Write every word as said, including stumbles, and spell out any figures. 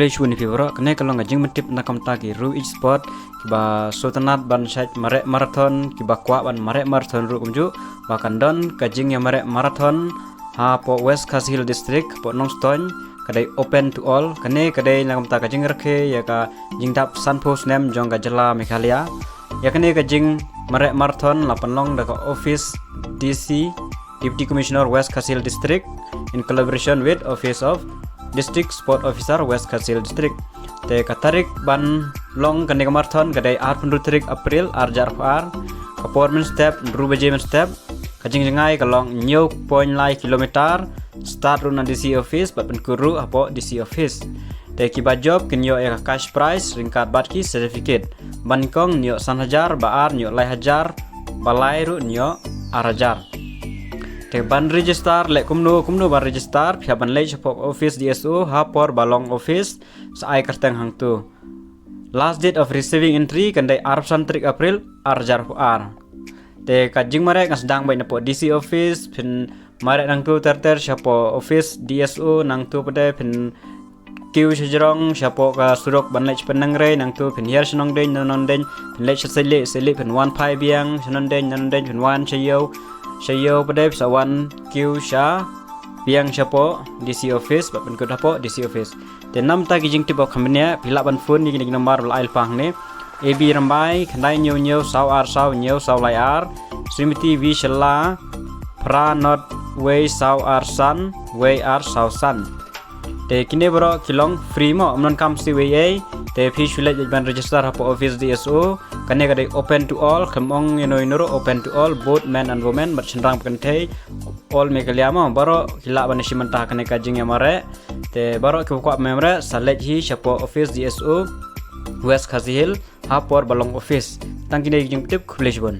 Khublei shibun ïa phi baroh. Kane ka long ka jingpyntip na ka bynta ki riew ïeit sport kiba sngewtynnat ban shait mareh marathon, kiba kwah ban mareh marathon ruh kumjuh, ba kan don ka jingïamareh marathon hapoh West Khasi Hills District, hapoh Nongstoiñ, ka dei open to all. Kane ka dei na ka bynta ka jingrakhe ïa ka jingdap sanphew snem jong ka jylla Meghalaya. Ïa kane ka jingmareh marathon la pynlong da ka office D C, Deputy Commissioner West Khasi Hills District, in collaboration with Office of District Sport Officer West Khasi Hills District. Te ka tarik ban long kane ka marathon ka dei arphew tarik April ar hajar arphew ar. Ka por mynstep hynriew baje mynstep. Ka jingjngai ka long hynñiew point lai kilometer. Start ruh na D C office bad pynkut ruh hapoh D C office. Te kiba jop kin ïoh ïa ka cash prize ryngkat bad ki certificate. Ba nyngkong kin ïoh san hajar, ba ar kin ïoh lai hajar, ba lai ruh kin ïoh ar hajar. Te ban register leh kumno kumno ban register, phi hap ban leit shapoh office D S O ha por ba long office, sa ai kyrteng hangto. Last date of receiving entry kan dei arphew san tarik April ar hajar arphew ar. Te ka jingmareh kan sdang beit napoh D C office, phin mareh nangto ter ter shapoh office D S O, nangto pat phin kiew shajrong shapoh ka surok ban leit sha Pyndengrei, nangto phin hiar sha Nongdeiñ, na Nongdeiñ phin leit sha Seilieh, Seilieh phin wan phai biang sha Nongdeiñ, na Nongdeiñ phin wan sha Ïew, sha Ïew pat phin sa wan kiew sha biang shapoh D C office bad pynkut hapoh D C office. Te namar ta ki jingtip ba kham bniah, phi lah ban phone ïa kine ki nambar ba la ai lypa hangne. A B Rymbai, khyndai hynñiew hynñiew saw ar saw hynñiew saw lai ar, Srimati V Shylla, phra nod wei saw ar san wei ar saw san. Te kine baroh ki long free mo, ym donkam siew ei ei. Te phi shu leit ban register hapoh office D S O. Kane ka dei open to all, khlem ong ïano ïano ruh, open to all, both men and women, bad shynrang bad kynthei, all Meghalaya mo, baroh ki lah ban ïashim bynta ha kane ka jingïamareh. Te baroh kiba kwah ban ïamareh sa leit hi shapoh office D S O West Khasi Hills ha por ba long office. Tang kine ki jingtip, khublei shibun.